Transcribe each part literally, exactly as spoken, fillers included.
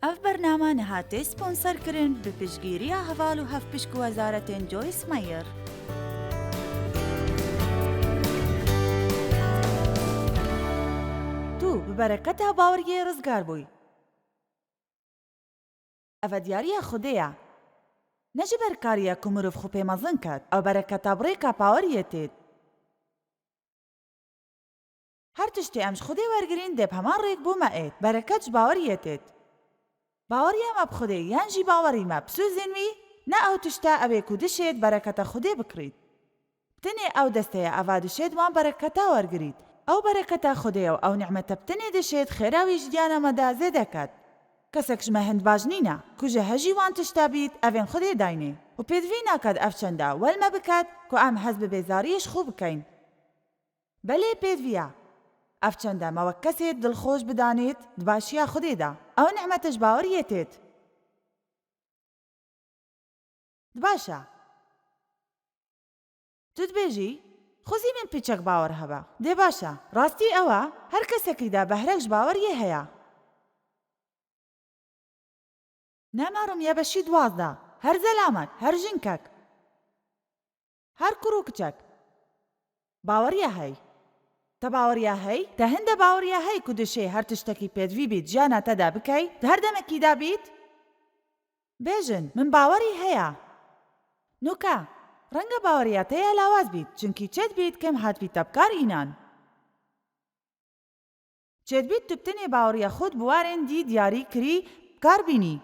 Ev bername nihate sponserkirin bi piştgiriya heval û hevpişk wezaretên Joyce Meyer. Tu bi bereketa baweriyê rizgar bûyî. Ev diyariya Xwedê ye. Ne ji ber karî ye ku mirov xwe pê mezin ket. Ew bereketa bi rêka baweriyê têt. Her tiştê em ji Xwedê wergirîn dê bi heman rêk bo me êt. Bereket ji baweriyê têt. Baweriya me bi Xwedê yan jî bawerî me bi sozên wî, ne ew tişt e ew ê ku dişêt bereketa Xwedê bikirît. Bi tenê ew desteye eva dişêt wan bereketa wergirît. Ew bereketa Xwedê û ew nîmete bi tenê dişêt xêra wî ji diyana me de zêde ket. Kesek ji me hindbaş nîne ku ji hejî wan tişta bît evên Xwedê daynê û pêdivî naket ev çenda wel me biket ku em hez bi bêzariyê ji xwe bikeyn. Belê pêdiviya. Ev çende me wek kesê dilxweş bidanêt di başiya Xwedê de. Ew nîmete ji baweriyê têt. Di baş e. Tu dibêjî, xwezî min piçek bawer hebe. Dê baş e. Rastî ew e, her kesekî de behrek ji baweriyê heye. Nema Rûmiye beşî duwazdeh. Her zelamek, her jinkek, her kur û kiçek baweriya hey. Te baweriya hey? Te hinde baweriya hey ku dişê her tiştekî pêdivî bît jiyana te de bikey, di her demekî de bît? Bêjin, min bawerî heye. Nûke, renge baweriya te ya lawaz bît, çunkî çêdibît kêm hatbîte bi kar înan. Çêdibît tu bi tenê baweriya xwe di biwarên dî diyarî kirî, bi kar bînî.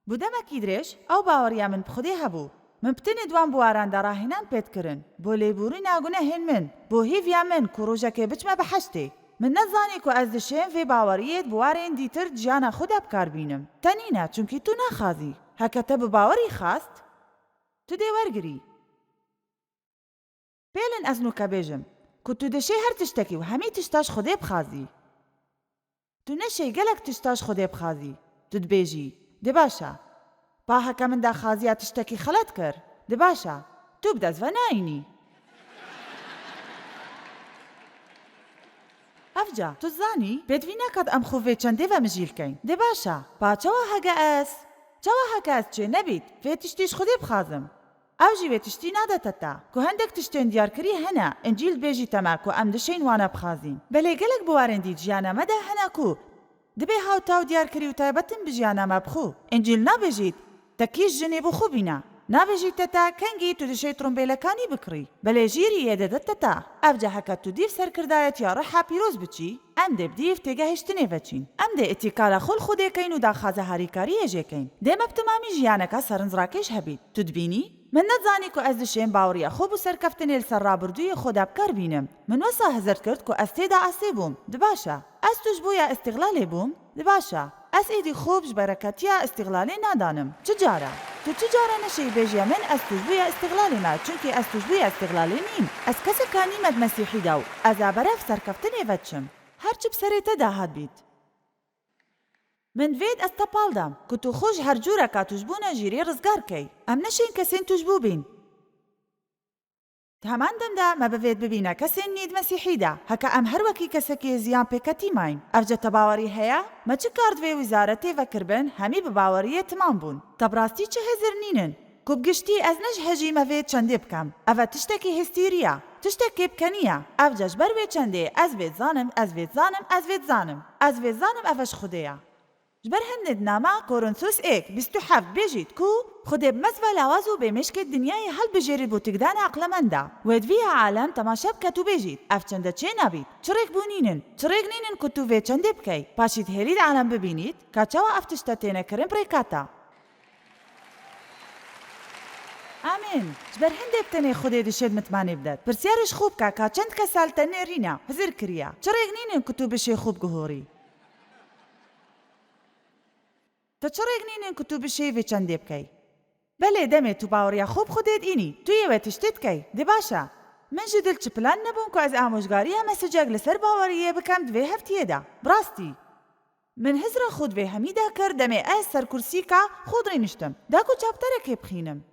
Bo demekî dirêj, ew baweriya min bi Xwedê hebû. Min bi tenê di wan biwaran de rahênan pêt kirin. Bo lêborîna gunehên min, bo hêviya min ku rojekê biçime behiştê. Min nezanî ku ez dişêm vê baweriyê di biwarên dîtir di jiyana xwe de bi kar bînim. Te nîne, çunkî tu naxazî. Heke te bi bawerî xast, tu dê wergirî. Pêlin ez nûke bêjim ku tu dişê her tiştekî û hemî tişta ji Xwedê bixazî. Tu neşey gelek tişta ji Xwedê bixazî. Tu dibêjî, dê baş e. Pa heke min daxaziya tiştekî xelet kir, dê baş e. Tu bi dest ve nayînî. Evca, tu zanî, pêdivî naket em xwe vê çendê ve mijîl keyn. Dê baş e. Pa çawa heke ez? Çawa heke ez çê nebît, vê tiştî ji Xwedê bixazim? Ew jî vê tiştî nadete te. Ku hendek tiştên diyarkirî hene, Încîl dibêjîte me ku em dişên wane bixazîn. Belê gelek biwarên dî di jiyana me de hene ku dibê hawtaw diyarkirî û taybet in bi jiyana me bi xwe. Încîl nabêjît, te kî ji jinê bo xwe bîne. Nabêjîte te kengî tu dişê trumbêlekanî bikirî. Belê jîrî yê didete te. Evca heke tu dîv serkirdayetiya Riha Pîroz biçî, em dê bi dîv têgehiştinê veçîn. Em dê îtîkala xwe li Xwedê keyn û daxwaza harîkariyê jê keyn. Dê me bi timamî jiyaneke serinzrakêş hebît. Tu dibînî? Min nezanî ku ez dişêm baweriya xwe bo serkeftinê li ser rabirdûyê xwe de bi kar bînim. Min wesa hizir kir ku ez tê de asê bûm. Di baş e. Ez tûşbûya îstîxlalê bûm. Di baş e. Ez êdî xwe bi ji bereketiya îstîxlalê nadanim. Çi cara? Tu çi cara neşeyî bêjî min ez tûşbûya îstîxlalê me, çunkî ez tûşbûya îstîxlalê nîm. Ez keseka nîme di Mesîhî de û ez ê berev serkeftinê ve diçim. Her çi bi serê te de hatbît. Min divêt ez tepal dem, ku tu xwe ji her cûreka tûjbûna jîrê rizgar key. Em neşên kesên tûjbû bîn. Di heman dem de me bivêt bibîne kesên nî di Mesîhî de. Heke em her wekî kesekê ziyan pê ketî mayîn. Evca te bawerî heye? Me çi kar di vê wîzaretê ve kiribin, hemî bi baweriyê timam bûn. Te bi rastî çi hizir nînin? Ku bi giştî ez ne ji hejî me vê çendê bikem. Ev e tiştekî histîrî ye. Tiştekê bi kenî ye. Evca ji ber wê çendê ez vê dizanim, ez vê dizanim, ez vê dizanim. Ez vê dizanim ev e ji Xwedê ye. Ji ber hindê di nama Korinthos êk bîst û heft bêjît ku Xwedê bi mezva lawaz û bêmêşkê dinyayê helbijêrî bo têkdana eqlemenda. Wê di vî ya alem temaşe biket û bêjît, ev çende çê nabît. Çi rêk bo nînin? Çi rêk nînin ku tu vê çendê bikey? Paşî dihêlî di alem bibînît ka çawa ev tişte têne kirin bi rêka te. Amîn. Ji ber hindê bi tenê Xwedê dişêt mitmanê bidet. Pirsiyarê ji xwe bike ka çend kesa li te nêrîne, hizir kiriye. Çi rêk nînin ku tu bişê xwe biguhorî? Te çi rêk nînin ku tu bişê vê çendê bikey? Belê, demê tu baweriya xwe bi Xwedê diînî, tu yê wê tiştê dikey. Dê baş e. Min ji dil çi plan nebûn ku ez amojgariya mesicek li ser baweriyê bikem di vê heftiyê de. Bi rastî. Min hizra xwe di vê hemî de kir, demê ez ser kursîka xwe dirêniştim. Da ku çapterekê bixînim.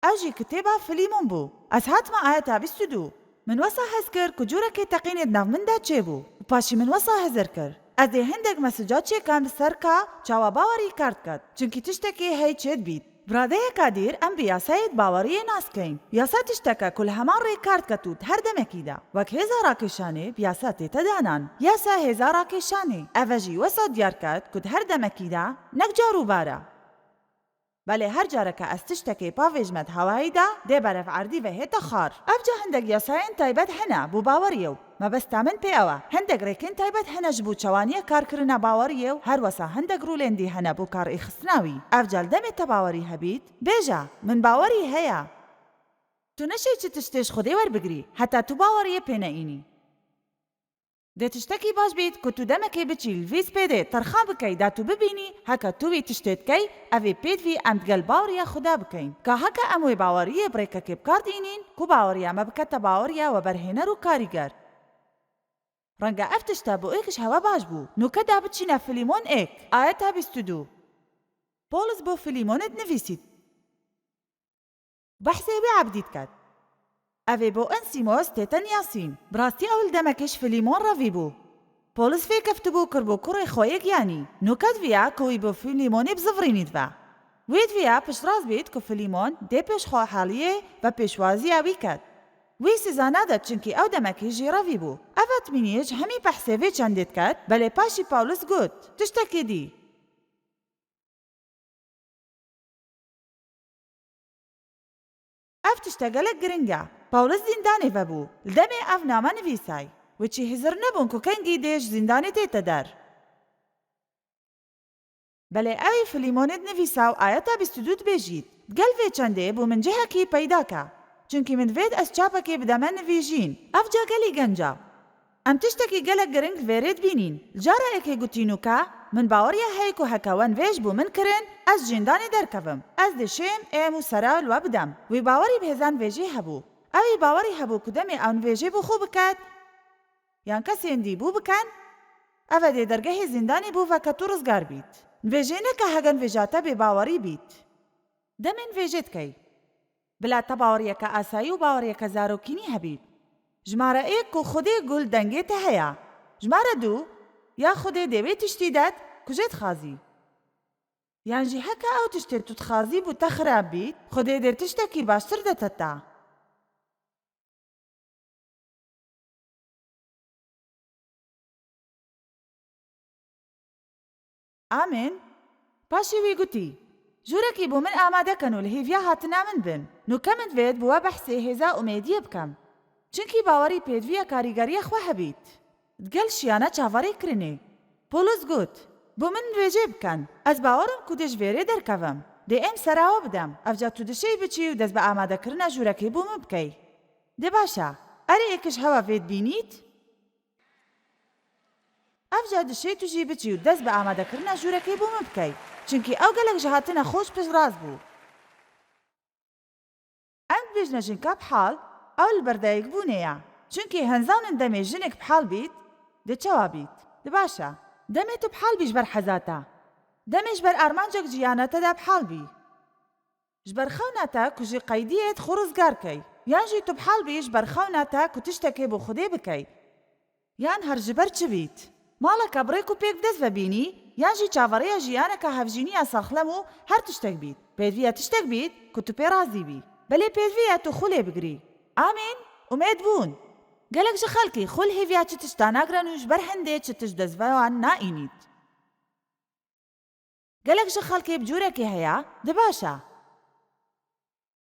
Ew jî kitêba Filîmon bû. Ez hatime ayeta bîst û du. Min wesa hez kir ku cûrekê teqînê di nav min de çêbû. Paşî min wesa hizir kir. Ez dê hindek meseca çêkem li ser ka çawa bawerî kar diket. Çimkî tiştekê hey çêdibît. Bi radeyeka dîr em bi yasayê di baweriyê nas keyn. Yasa tişteke ku li heman rê kar diket û di her demekî de, wek hêza rakêşanê, bi yasa tête danan. Yasa hêza rakêşanê. Ev e jî wesa diyar ket ku di her demekî de, nek car û bar e. Belê her careke ez tiştekê pavêjme di hewayî de, dê berev erdî ve hête xar. Ev ca hindek yasayên taybet hene bo baweriyê û mebesta min pê ew e. Hindek rêkên taybet hene ji bo çawaniya karkirina baweriyê û her wesa hindek rolên dî hene bo karêxistina wî. Ev ca li demê te bawerî hebît, bêje, min bawerî heye. Tu neşê çi tiştê ji Xwedê werbigirî, heta tu baweriyê pê neînî. Dê tiştekî baş bît ku tu demekê biçî li vî spêdê terxan bikey da tu bibînî, heke tu wî tiştê dikey, ev ê pêdivî em digel baweriya xwe de bikeyn. Ka heke em wê baweriyê bi rêkekê bi kar dînîn, ku baweriya me bikete baweriya weberhêner û karîger. Renge ev tişte bo êk ji hewe baş bû. Nûke da biçîne Filîmon êk, ayeta bîst û du. Polus bo Filîmonê dinivîsît. Behsê wî Ebdî diket. Ev ê bo Onsîmos tête niyasîn. Bi rastî ew li demekê ji Filîmon re vî bû. Polus fê keftibû kiribû kurê xwe yê giyanî. Nûke diviya ku wî bo Filîmonê bizivirînî dibe. Wî diviya piştrast bît ku Filîmon dê pêş xwe haliyê ve pêşwaziya wî ket. Wî siza nade çimkî ew demekî jî re vî bû. Ev etmîniyê ji hemî behsê vê çendê diket, belê paşî Paulus got, tiştekî dî. Ev tişte gelek giring e. Paulus zîndanê vebû. Li demê ev name nivîsay. Wê çî hizir nebûn ku kengî dê ji zîndanê tête der. Belê ew ê Filîmonê dinivîsa û ayeta bîst û du dibêjît, gel vê çendê bo min cihekî peyda ke. Çimkî min divêt ez çapekê bideme nivîjîn. Ev ca gelî genc e. Em tiştekî gelek giring li vê rê dibînîn. Li cara êkê gotî nûke, min baweriya heye ku heke we nivêj bo min kirin, ez ji zîndanê derkevim. Ez dê şêm, êm û sera li we bidem. Wî bawerî bi hêza nivêjê hebû. Ew ê bawerî hebû ku demê ew nivêjê bo xwe biket, yan kesên dî bo biken, ev e dê dergehê zîndanê bo veket û rizgar bît. Nivêjê neke heke nivêja te bêbawerî bît. Demê nivêjê dikey. Bila te baweriyeke asayî û baweriyeke zarokînî hebît. Jimare êk ku Xwedê guh li dengê te heye. Jimare du, ya Xwedê dê wê tiştî det ku jê dixwazî. Yan jî heke ew tiştê tu dixwazî bo te xirab bît, Xwedê dê tiştekî baştir dete te. Amên. Paşê wî gotî, jûrekî bo min amade ken û li hêviya hatina min bin. Nûke min divêt bi we behsê hêza umêdiyê bikem. Çimkî bawerî pêdiviya karîgeriya xwe hebît. Digel şiyana çaverê kirinê. Polus got, bo min nivêjê biken. Ez bawer im ku dê ji vê rê derkevim. Dê êm sera we bidem. Evca tu dişêy biçî û dest bi amadekirina jûrekê bo min bikey. Dê baş e. Erê êk ji hewa vê dibînît? Evca dişê tu jî biçî û dest bi amadekirina jûrekê bo min bikey. Çimkî ew gelek ji hatina xwe ji pişt rast bû. Em dibêjine jinka bi hal, ew li ber dayikbûnê ye. Çimkî hen zanin demê jinik bi hal bît, dê çawa bît? Dê baş e. Demê tu bi hal bî ji ber heza te. Demê ji ber armancek jiyana te de bi hal bî. Ji ber xewna te ku ji qeydiyê di xwe rizgar key. Yan jî tu bi hal bî ji ber xewna te ku tiştekê bo Xwedê bikey. Yan her ji ber çi bît. Maleke bi rêk û pêk bi dest ve bînî, yan jî çaverêya jiyaneke hevjîniya saxlem û her tiştek bît. Pêdiviya tiştek bît ku tu pê razî bî. Belê pêdiviya tu xwe lê bigirî. Amîn. Umêd bûn. Gelek ji xelkî xwe li hêviya çi tişta nagren û ji ber hindê çi tişt dest ve wan naînît. Gelek ji xelkê bi cûrekê heye, di baş e.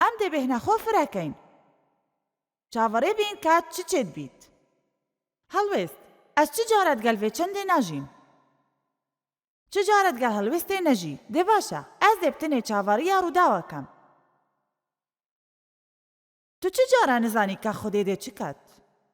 Em dê bêhna xwe fireh keyn. Çaverê bîn ka çi çêdibît. Helwêst, ez çi cara digel vê çendê najîm? Çi cara digel helwêstê nejî? Dê baş e, ez dê bi tinê çaveriya Rûdawa kem. Tu çi cara nizanî ka Xwedê dê çi ket?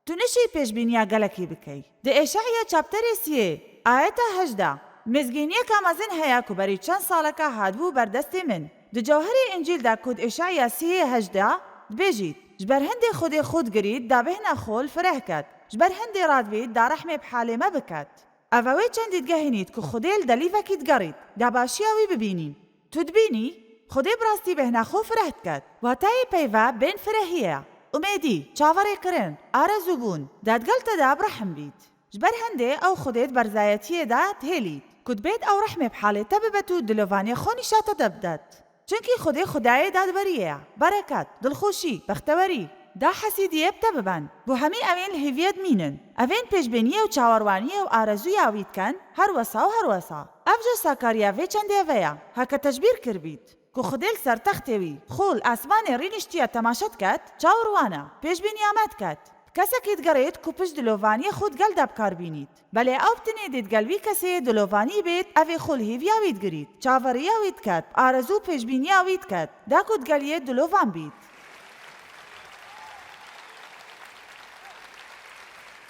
Tu nişî pêşbîniya gelekî bikey. Di Eşaya çapterê siyê, ayeta hejdeh, mêzgîniyeka mezin heye ku berî çend saleka hatibû ber destê min. Di cewherê Încîl de ku di Eşaya siyê hejdeh dibêjît, ji ber hindê Xwedê xwe digirît, da bêhna xwe li fireh ket. Ji ber hindê radibît, da rehmê bi halê me biket. Ev e wê çendî digehînît ku Xwedê li delîvekî digerît, da başiya wî bibînîn. Tu dibînî, Xwedê bi rastî bêhna xwe fireh diket. Wateyê peyve bên firehiyê ye. Umêdî, çaverêkirin, arezûbûn, da digel te de bi rehm bît. Ji ber hindê ew Xwedê di berzayetiyê de dihêlît, ku dibêt ew rehmê bi halê te bibet û dilovaniyê xwe nîşa te de bidet. Çunkî Xwedê Xwedayê dadweriyê ye, bereket, dilxweşî, bextewerî, da hesîdiyê bi te biben. Bo hemî ewên li hêviyê dimînin. Evên pêşbîniyê û çawerwaniyê û arezûya wî dikin, her wesa û her wesa. Ev jî sakariya vê çendê ve ye. Heke te ji bîr kiribît, ku Xwedê li ser textê wî, xwe li asmanê rîniştiye temaşe diket, çawerwan e, pêşbîniya me diket. Kesekî digerêt ku pişt dilovaniyê xwe di gel de bi kar bînît. Belê ew bi tinê dê di gel wî kesê dilovanî bêt, ev ê xwe li hêviya wî digirît, çaveriya wî diket, arezû û pêşbîniya wî diket, da ku di gel yê dilovan bît.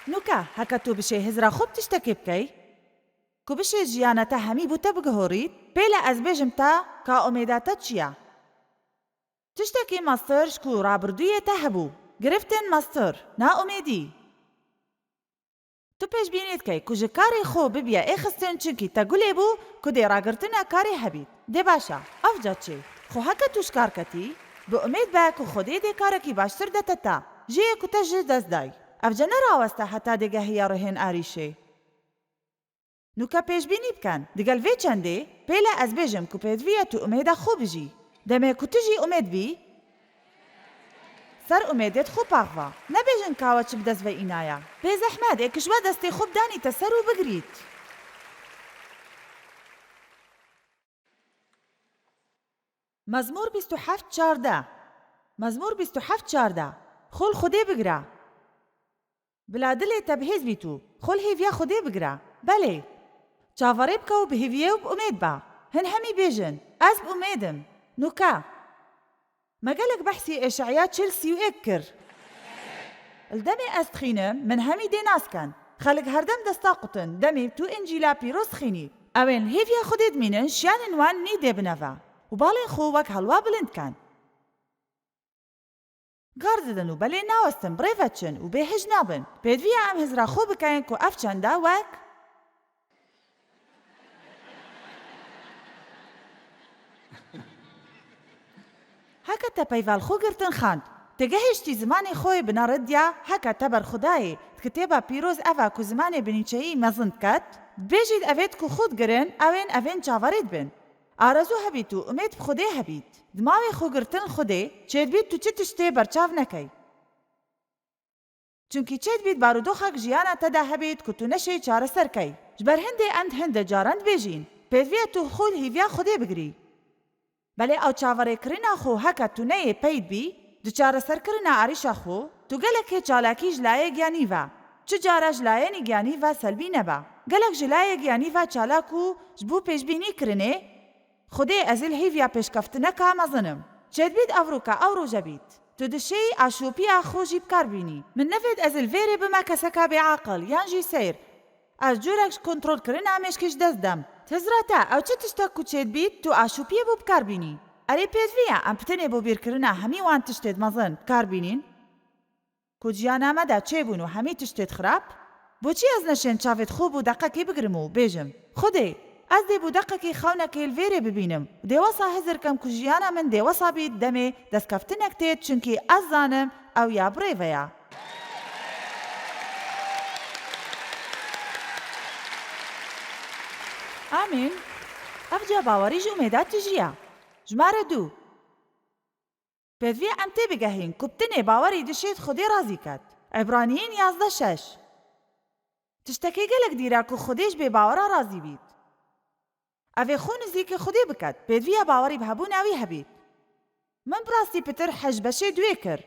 Nûke, heke tu bişê hizra xwe bi tiştekê bikey, ku bişê jiyana te hemî bo te bigihorît, pêle ez bêjim te ka umêda te çi ye. Tiştekî mestir ji ku rabirdûyê te hebû. Giriftin mestir, naumêdî. Tu pêşbînî dikey ku ji karê xwe bibiye êxistin, çunkî te gulê bû ku dê ragirtina karê hebît. Dê baş e, ev ca çê. Xwe heke tu ji kar ketî, bi umêd be ku Xwedê dê karekî baştir dete te, jê yê ku te ji dest day. Ev ca neraweste heta dê gehiya rihên arîşê. Nûke pêşbînî bikin. Digel vê çendê, pêle ez bêjim ku pêdiviye tu umêda xwe bijî. Demê ku tu jî umêd bî, ser umêdê xwe paxva. Nebêjin ka we çi bi dest ve înaye. Bê zehmet, ê ki ji we destê xwe bidanîte ser û bigirît. Mezmûr bîst û heft çardeh. Mezmûr bîst û heft çardeh. Xwe li Xwedê bigire. Bila dilê te bi hêz bît û xwe li hêviya Xwedê bigire. Belê. Çaverê bike û bi hêviyê û bi umêd be. Hin hemî bêjin, ez bi umêd im. Nûke. Me gelek behsî Êşeya çil sî û êk kir. Li demê ez dixînim, min hemî dê nas ken. Xelk herdem desta qutin, demê tu Încîla pîroz dixînî. Ewên li hêviya Xwedê dimînin, şiyanên wan nî dê bine ve. Û balên xwe wek helwa bilind ken. Gar didin û belê nawestin, bi rê ve çin û bêhij nabin. Pêdiviya em hizra xwe bikeyin ku ev çenda wek. Heke te peyva li xwe girtin xand, te gehiştî zimanê xwe yê binaredya, heke te berxwedayê, di kitêba pîroz ev e ku zimanê binîçeyî mezin diket, dibêjît evêt ku xwe digirin, ewên evên çaverê dibin. Arezû hebît û umêd bi Xwedê hebît. Di mawê xwe girtin li Xwedê, çêdibît tu çi tiştê berçav nekey. Çunkî çêdibît barodoxek jiyana te de hebît ku tu neşê çareser key. Ji ber hindê em di hinde caran dibêjîn, pêdiviye tu xwe li hêviya Xwedê bigirî. Belê ew çaverêkirina xwe heke tu neyê pey dibî, di çareserkirina arîşa xwe, tu gelekê çalakî ji layê giyanî ve, çi cara ji layênî giyanî ve selbî nebe. Gelek ji layê giyanî ve çalak û ji bo pêşbînî kirinê, Xwedê ez ê li hêviya pêşkeftineka mezin im. Çêdibît evroka ew roje bît. Tu dişêyî aşopiya xwe jî bi kar bînî. Min nevêt ez ê li vêrê bime keseka bêaqil yan jî seyr. Ez curek ji kontrolkirina mêşkê ji dest dem. Hizra te, ew çi tiştek ku çêdibît, tu aşopiyê bo bi kar bînî. Erê pêdiviya em bi tenê bo bîrkirina hemî wan tiştê di mezin bi kar bînîn. Ku jiyana me de çêbûn û hemî tiştê di xirab? Boçî ez neşên çavêt xwe bo deqekê bigirim û bêjim, Xwedê, ez dê bo deqekê xewnekê li vêrê bibînim û dê wesa hizir kem ku jiyana min dê wesa bît demê destkeftinek têt, çunkî ez zanim ew ya bi rê ve ya. Amîn. Ev ca bawerî ji umêda tijî ye. Jimare du. Pêdiviya em tê bigehîn ku bi tinê bawerî dişêt Xwedê razî ket. Ebraniyên yazdeh şeş. Tiştekê gelek dîr e ku Xwedê ji bêbawera razî bît. Ev ê xwe nizîkê Xwedê biket, pêdiviya bawerî bi hebûna wî hebît. Min bi rastî pitir hez ji beşê duê kir.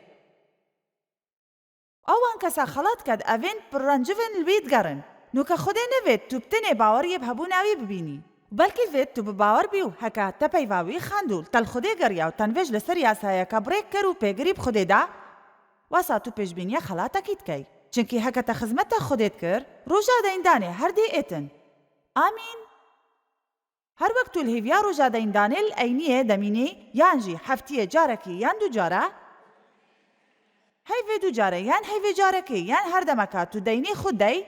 Ew wan kesa xelat ket, evên pirencivin li wî digerin. Nûke Xwedê nevêt tu bi tenê baweriyê bi hebûna wî bibînî. Belkî vêt tu bi bawer bî û heke te peyva wî xand û li te li Xwedê geriya û tenvêj li ser yasayeke bi rê kir û pêgirî bi Xwedê da, wesa tu pêşbîniya xelatekî dikey. Çunkî heke te xizmeta Xwedê dikir, roja deyndanê her dê êtin. Amîn. Her wek tu li hêviya roja deyndanê li eyniyê demînî, yan jî heftiyê carekê yan du cara, hey vê du carê yan hey vê carekê yan her demeka tu deynê xwe dey,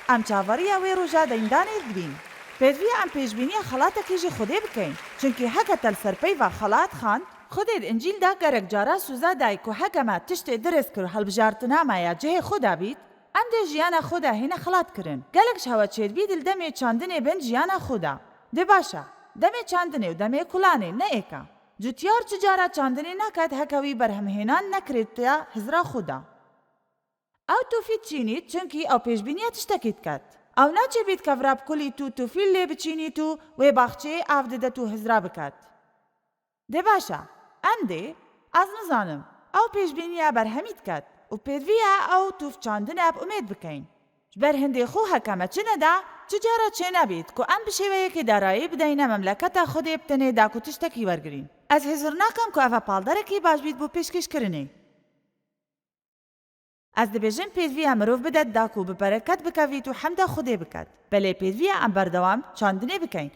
em çaveriya wê roja deyndanê dibîn. Pêdiviya em pêşbîniya xelatekî ji Xwedê bikeyn, çunkî heke te li ser peyva xelat xand, Xwedê di Încîl de gerek cara sûza day ku heke me tiştê dirist kir û hilbijartina me ya cihê xwe de bît, Em dê jiyana xwe de hêne xilat kirin. Gelek ji hewe çêdibî di demê çandinê bin jiyana xwe de. Dê baş e. Demê çandinê û demê kulanê ne êk e. Cutyar çi cara çandinê naket heke wî berhemhênan nekirêtiya hizra xwe de. Ew tûfî diçînît, çunkî ew pêşbîniya tiştekî diket. Ew naçêbît kevra bikulît û tûfî lê biçînît û wê baxçeyê av didet û hizra biket. Dê baş e. Em dê, ez nizanim, ew pêşbîniya berhemî diket û pêdiviya ew tûf çandine bi umêd bikeyn. Ji ber hindê xwe heke me çi neda, çi cara çênebît ku em bi şêweyekê darayî bideyne memleketa Xwedê bi tenê da ku tiştekî wergirîn. Ez hizir nakim ku eve palderekî baş bît bo pêşkêşkirinê. Ez dibêjim pêdiviya mirov bidet da ku bi bereket bikevît û hemda Xwedê biket. Belê pêdiviya em berdewam çandinê bikeyn.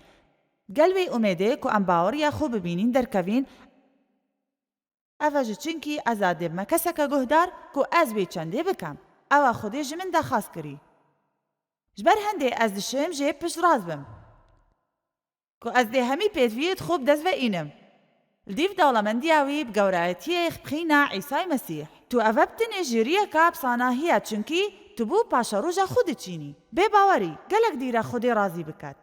Gel wê umêdê ku em baweriya xwe bibînîn derkevîn, ev e ji çinkî ez a dêbime keseke guhdar ku ez wê çendê bikem. Ew e Xwedê ji min daxwaz kirî. Ji ber hindê ez dişim jê piştrast bim. Ku ez dê hemî pêdiviyêd xwe bi dest ve înim. Li dîv dewlemendiya wî bi gewrayetiyê bixîna Îsay Mesîh. Tu eve bi tinê jêriyeka bi sanahiya çunkî tu bû paşeroja xwe diçînî. Bê bawerî, gelek dîre Xwedê razî biket.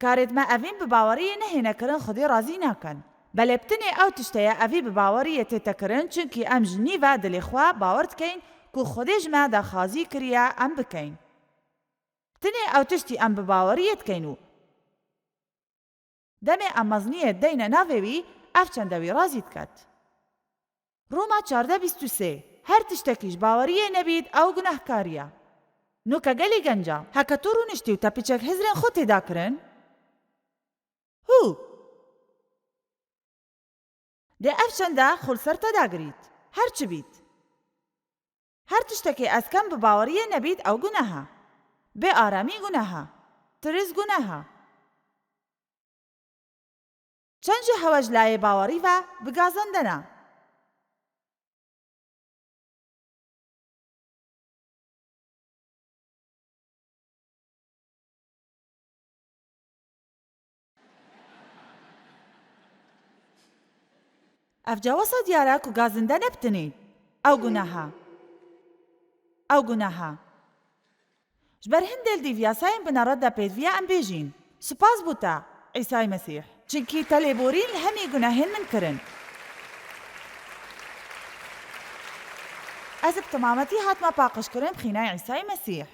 Karêd me evîn bi baweriyê nehêne kirin Xwedê razî nakin. Belê bi tinê ew tişte ye evî bi baweriyê tête kirin çunkî em ji nîve dilê xwe bawer dikeyn ku Xwedê ji me daxwazî kiriye em bikeyn. Tinê ew tiştî em bi baweriyê dikeyn û demê em mezniyê deyne navê wî, ev çende wî razî diket. Roma çardeh bîst û sê. Her tiştekî ji baweriyê nebît, ew gunehkarî ye. Noke gelî genca, heke tu rûniştî û te piçek hizrên xwe têda kirin, hû! Dê ev çende xwe li ser te dagirît. Her çi bît. Her tiştekê ez kem bi baweriyê nebît ew guneh e. Bê aramî guneh e. Tirs guneh e. Çend ji hewe ji layê bawerî ve bi gazandin e. Ev cewasa diyar e ku gazinde ne bi tinî. Ew guneh e. Ew guneh e. Ji ber hindê li dîv yasayên bineret de pêdiviya em bêjîn, Spas bo te, Îsay Mesîh, çinkî te lêborîn li hemî gunehên min kirin. Ez bi temametî hatime paqijkirin bi xînayê Îsay Mesîh.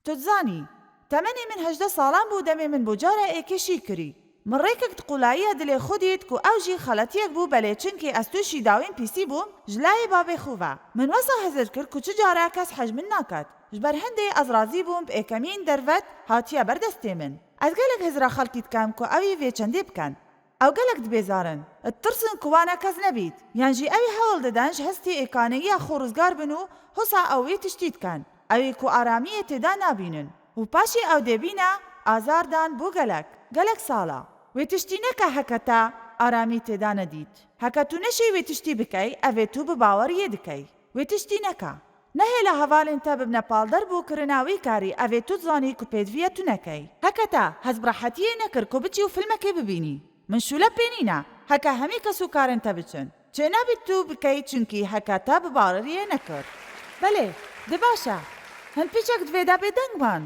Tu dizanî, temenê min hejdeh salan bû demê min bo cara êkê şî kirî. Min rêkek di qûlayiya dilê xwe dît ku ew jî xeletiyek bû, belê çinkî ez tûşî dawîn pîsî bûm, ji layê babê xwe ve. Min wesa hizir kir ku çi cara kes hej min naket. Ji ber hindê ez razî bûm bi êkemîn dervet hatiye ber destê min. Ez gelek hizra xelkî dikem ku ewî vê çendê biken. Ew gelek dibêzarin, ditirsin ku wana kes nebît, yan jî ewî hewl didin ji hestê êkaneyiya xwe rizgar bin û hosa ew wê tiştî dikin. Ewî ku aramiyê têda nabînin û paşê ew dê bîne azar dan bo gelek, gelek sala. Wê tiştî neke heke te aramî têda nedît. Heke tu neşî wê tiştî bikey, ev ê tu bi baweriyê dikey. Wê tiştî neke. Nehêle hevalên te bibine palder bo kirina wî karî, ev ê tu dizanî ku pêdiviya tu nekey. Heke te hez bi rehetiyê nekir ku biçî û filmekê bibînî. Min şûle pê nîne, heke hemî kes û karên te biçin. Çênabît tu bikey çunkî heke te bi baweriyê nekir. Belê, dê baş e. Hin piçek di vê de bêdeng ban.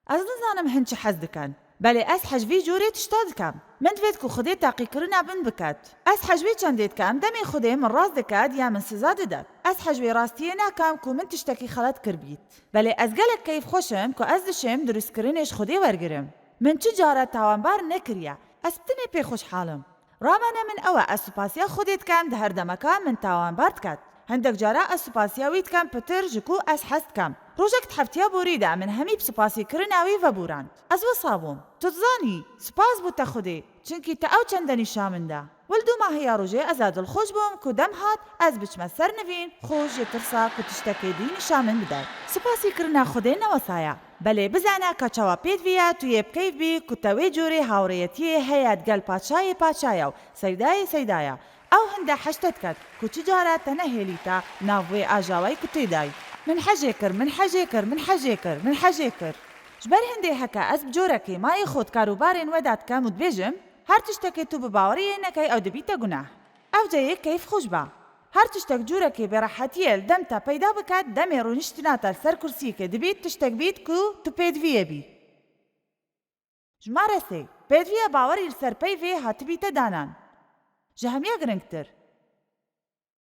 Ez nizanim hin çi hez dikin. Belê ez hej vî cûrê tişta dikim. Min divêt ku Xwedê teqîkirina min biket. Ez hej vî çendê dikim, demê Xwedê min rast diket ya min siza didet. Ez hej vê rastiyê nakim ku min tiştekî xelet kiribît. Belê ez gelek keyfxweş im ku ez dişêm dirustkirinê ji Xwedê wergirim. Min çi cara tawanbar nekiriye. Ez bi tinê pê xweşhal im. Ramane min ew e, ez supasiya Xwedê dikem, di her demeka min tawanbar diket. Hindek cara ez supasiya wî dikem pitir ji ku ez hez dikem. Rojek di heftiya borî de min hemî bi supasîkirina wî veborand. Ez wisa bûm. Tu dizanî, spas bo te Xwedê, çinkî te ew çende nîşa min da. Wil dû mahiya rojê ez a dilxweş bûm ku dem hat ez biçime ser nivîn, xwe ji tirsa ku tiştekê dî nîşa min bide. Supasîkirina Xwedê ne wisa ye. Belê bizane ka çawa pêdiviya tu yê bi keyf bî ku te wê cûrê hawrêyetiyê heye digel Padşayê padşaya û Seydayê seydaya. Ew hinde heşte diket ku çi cara te nehêlîta nav wê ajawayî ku tê dayî. Min hejê kir, min hejê kir, min hejê kir, min hejê kir. Ji ber hindê heke ez bi corekê mayê xwe di karûbarên we de dikem û dibêjim, her tiştekê tu bi baweriyê nekey ew dibîte guneh. Ew ceyê keyfxweş be. Her tiştek cûrekê bêrehetiyê li dem te peyda biket, demê rûniştina te li ser kursiyekê dibît tiştek bît ku tu pêdiviyê bî. Jimare sê, pêdiviya bawerî li ser peyvê hatibîte danan. Ji hemiya giringtir.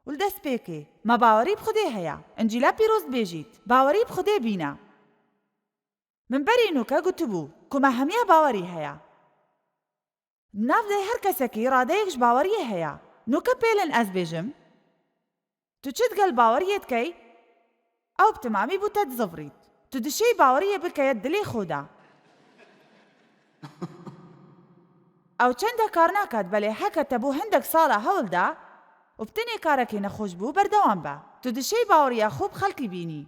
Û li destpêkê, me bawerî bi Xwedê heye. Încîla pîroz dibêjît, bawerî bi Xwedê bîne. Min berî nûke gotibû ku me hemiya bawerî heye. Di nav de her kesekî radeyek ji baweriyê heye. Nûke pêlin ez bêjim, tu çi digel baweriyê dikey, ew bi temamî bo te dizivrît. Tu dişêy baweriyê bikeye dilê xwe de. Ew çende kar naket, belê heke te bo hindek sala hewl da û bi tenê karekê nexweş bû, berdewam be. Tu dişêy baweriya xwe bi xelkî bînî.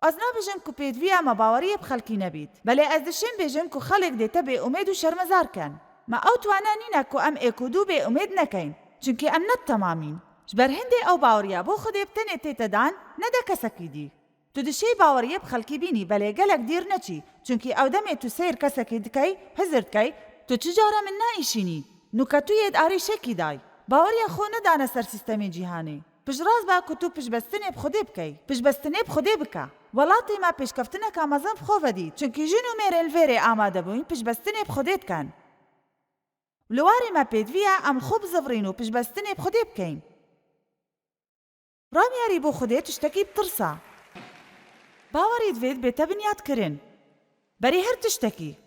Ez nabêjim ku pêdiviya me baweriyê bi xelkî nebît. Belê ez dişêm bêjim ku xelk dê te bêumêd û şermezar ken. Me ew twane nîne ku em êk û du bêumêd nekeyn. Çunkî em ne temamîn. Ji ber hindê ew baweriya bo Xwedê bi tenê tête dan, ne de kesekî dî. Tu dişêy baweriyê bi xelkî bînî, belê gelek dîr neçî. Çunkî ew demê tu seyr kesekî dikey, hizir dikey, tu çi cara min naîşînî. Nûke tu yê di arîşekî day. Baweriya xwe nedane ser sîstemê cîhanê. Piştrast be ku tu piştbestinê bi Xwedê bikey. Piştbestinê bi Xwedê bike. Welatê me pêşkeftineka mezin bi xwe vedî, çunkî jin û mêrên li vêrê amade bûyn piştbestinê bi Xwedê dikin. Li warê me pêdiviya em xwe bizivirîn û piştbestinê bi Xwedê bikeyn. Ramyarî bo Xwedê tiştekî bi tirsa. Bawerî divê bête binyatkirin. Berî her tiştekî.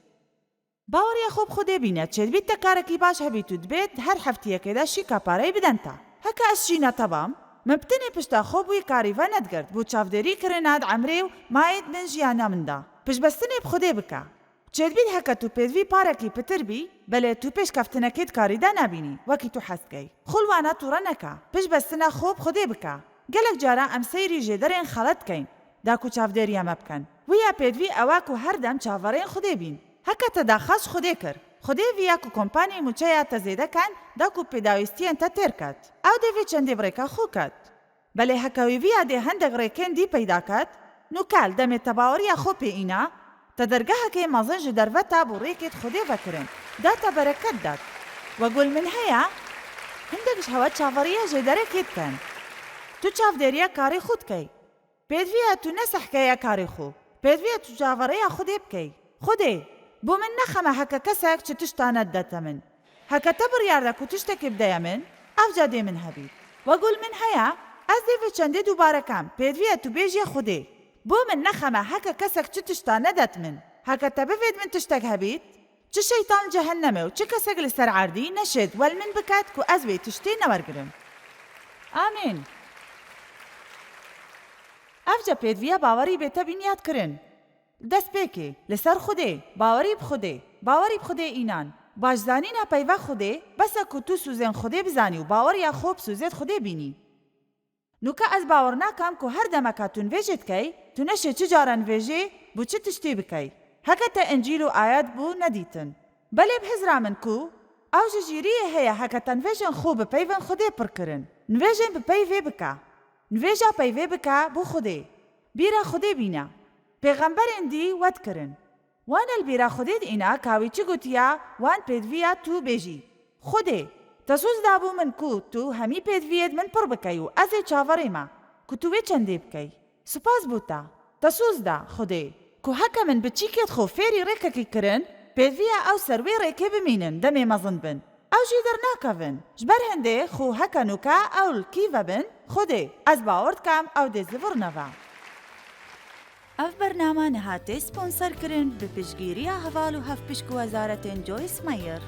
Baweriya xwe bi Xwedê bîne, çêdibît te karekî baş hebît û dibêt her heftiyekê de şîka pareyê biden te. Heke ez şîna tebam, min bi tenê pişta xwe bûyî karî venedigirt, bo çavdêrî kirina di emrê û mayê di bin jiyana min de. Piştbestinê bi Xwedê bike. Çêdibît heke tu pêdivî parekî pitir bî, belê tu pêşkeftinekê di karî de nabînî, wekî tu hez dikey. Xwe li wana tûre neke. Piştbestina xwe bi Xwedê bike. Gelek cara em seyrî jêderên xelet dikeyn, da ku çavdêriya me bikin. Wiya pêdivî ew e ku her dem çaverên Xwedê bîn. Heke te daxwaz ji Xwedê kir, Xwedê viya ku kompanî mûçeya te zêde ken, da ku pêdawîstiyên te têr ket. Ew dê vê çendê bi rêka xwe ket. Belê heke wî viya dê hindek rêkên dî peyda ket, nûke li demê te baweriya xwe pê îna, te dergehekê mezin ji derve ta bo rêkê di Xwedê vekirin, da te bereket dat. We gul min heye, hindek ji hewe çaveriya jêderekê dikin. Tu çavdêriya karê xwe dikey. Pêdiviya tu ne sehkeya karê xwe. Pêdiviya tu çaverêya Xwedê bikey. Xwedê, bo min nexeme heke kesek çi tişta nedidete min. Heke te biryar de ku tiştekê bideye min, ev ca dê min hebît. We gul min heye, ez dê vê çendê dubare kem, pêdiviya tu bêjî Xwedê. Bo min nexeme heke kesek çi tişta nedet min. Heke te bivêt min tiştek hebît, çi şeytan li cehennemê û çi kesek li ser erdî neşêt wel min biket ku ez wê tiştê newergirim. Amîn. Ev ca pêdiviya bawerî bête binyatkirin. Destpêkê, li ser Xwedê, bawerî bi Xwedê, bawerî bi Xwedê înan. Baş zanîna peyva Xwedê, bes e ku tu sûzên Xwedê bizanî û baweriya xwe bi sûzêd Xwedê bînî. Nûke ez bawer nakem ku her demeka tu nivêjê dikey, tu neşê çi cara nivêjê bo çi tiştî bikey. Heke te Încîl û ayet bû nedîtin. Belê bi hizra min ku ew ji jîriyê heye heke te nivêjên xwe bi peyvên Xwedê pir kirin. Nivêjên bi peyvê bike. Nivêja peyvê bike bo Xwedê. Bîra Xwedê bîne. Pêxemberên dî wet kirin. Wana li bîra Xwedê diîna ka wî çi gotiya, wan pêdiviya tu bêjî. Xwedê, te soz dabû min ku tu hemî pêdiviyêd min pir bikey û ez ê çaverê me ku tu wê çendê bikey. Spas bo te. Te soz da, Xwedê, ku heke min bi çîkêd xwe fêrî rêkekî kirin, pêdiviya ew ser wê rêkê bimînin demê mezin bin. Ew jî dernakevin. Ji ber hindê xwe heke nûke ew li kî vebin, Xwedê, ez bawer dikem ew dê zivir neve. Ev bername nihate sponserkirin bi piştgiriya heval û hevpişk û wezaretên Joyce Meyer.